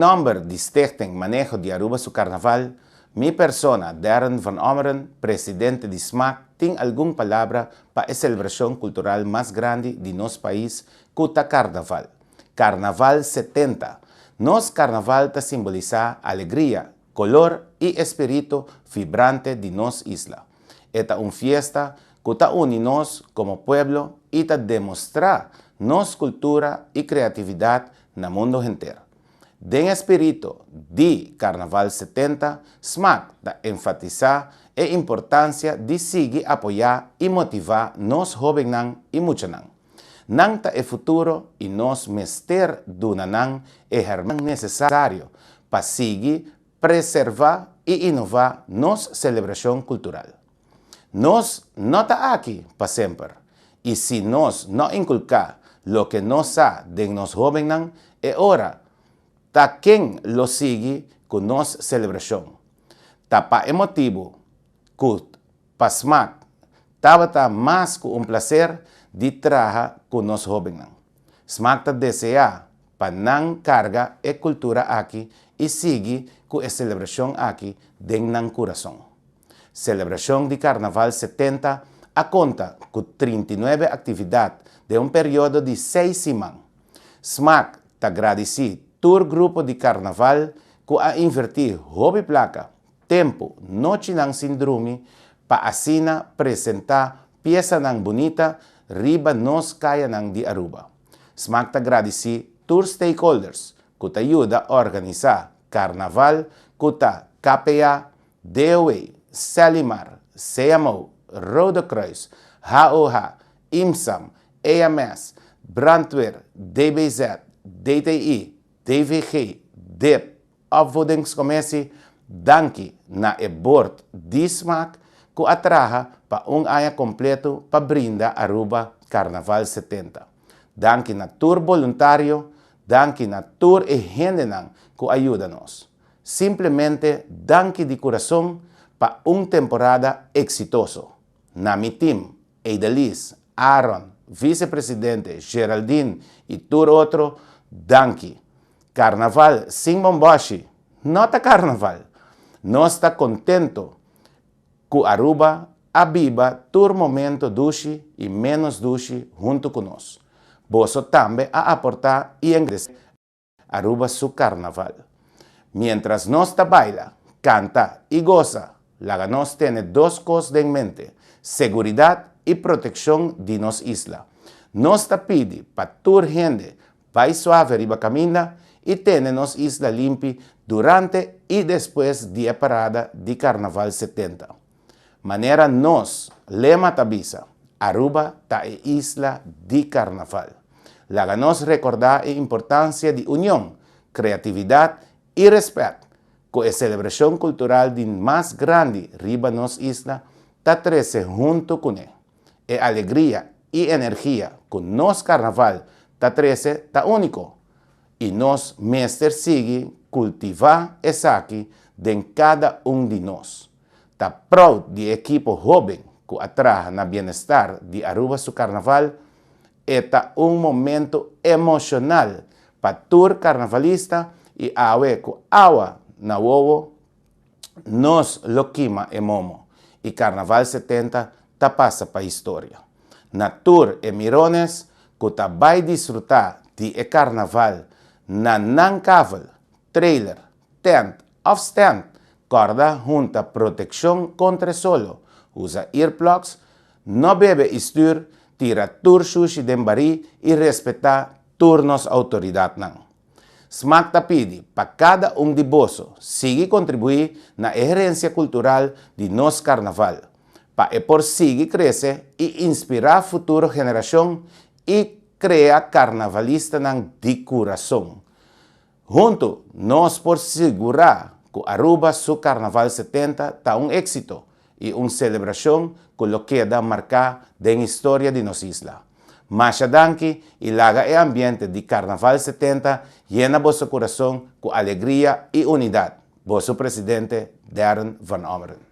Nomber di Stichting Maneho di Aruba su Carnaval, mi persona Darren van Ommeren, presidente di SMAC, tin algun palabra pa e celebracion cultural mas grandi di nos pais cu ta Carnaval. Carnaval 70. Nos Carnaval ta simbolisa alegria, color y espirito vibrante di nos isla. E ta un fiesta cu ta uni nos como pueblo y ta demostra nos cultura y creatividad na mundo henter. Den espirito di Carnaval 70, SMAC ta enfatisa e importancia di sigui apoya y motiva nos hobennan y muchanan. Nan ta e futuro y nos mester duna nan e herment necesario pa sigui preserva y innova nos celebracion cultural. Nos no ta aki pa semper y si nos no inculca loke nos sa den nos hobennan, e ora ta ken lo sigui cu nos celebracion? Ta pa e motibo cu pa SMAC tabata mas cu un placer di traha cu nos hobennan. SMAC ta desea pa nan carga e cultura aki y sigui cu e celebracion aki den nan curason. Celebracion di Carnaval 70 a conta cu 39 actividad den un periodo di 6 siman. SMAC ta gradici tur grupo di Carnaval cu a inverti hopi placa, tempo, nochinan sin drumi, pa asina presenta piesanan bunita riba nos cayanan di Aruba. SMAC ta gradici tur stakeholders cu ta yuda organisa Carnaval, cu ta KPA, DOW, Selimar, CMO, Rode Kruis, HOH, IMSAM, AMS, Brandweer, DBZ, DTI, DVG, DIP, Opvoedingscommissie, danki na e board di SMAC cu a traha pa un aña completo pa brinda Aruba Carnaval 70. Danki na tur voluntario, danki na tur e hendenan cu a yuda nos. Simplemente danki di curason pa un temporada exitoso. Na mi team, Edelis, Aaron, vicepresidente Geraldine y tur otro, danki. Carnaval sin bomboshi, no ta carnaval. Nos ta contento cu Aruba a biba tur momento dushi y menos dushi hunto cu nos. Boso tambe a aporta y engrandece Aruba su Carnaval. Mientras nos ta baila, canta y goza, laga nos tene dos cos den mente: seguridad y proteccion di nos isla. Nos ta pidi pa tur hende bay suave riba caminda y tene nos isla limpi durante y despues di e parada di Carnaval 70. Manera nos lema ta bisa, Aruba ta e isla di Carnaval. Laga nos recorda e importancia di union, creatividad y respet cu e celebracion cultural di mas grandi riba nos isla ta trece hunto cu ne. E alegria y energia cu nos Carnaval ta trece ta unico y nos mester sigui cultiva esaki den cada un di nos. Ta proud di ekipo hoben cu a traha na bienestar di Aruba su Carnaval. E ta un momento emocional pa tur carnavalista y awe cu awa na wowo nos lo kima e momo y Carnaval 70 ta pasa pa historia. Na tur e mirones cu ta bay disfruta di e Carnaval na nan kavel, trailer, tent of stand, corda hunta proteccion contra solo, usa earplugs, no bebe y stuur, tira tur sushi den bari y respeta tur nos autoridadnan. SMAC ta pidi pa cada un di boso sigui contribui na herencia cultural di nos Carnaval, pa e por sigui crece y inspira futuro generacion y crea carnavalistanan di curason. Hunto, nos por sigura cu Aruba su Carnaval 70 ta un exito y un celebracion cu lo keda marca den historia di nos isla. Masha danki y laga e ambiente di Carnaval 70 yena boso curason cu alegria y unidad. Boso presidente Darren van Ommeren.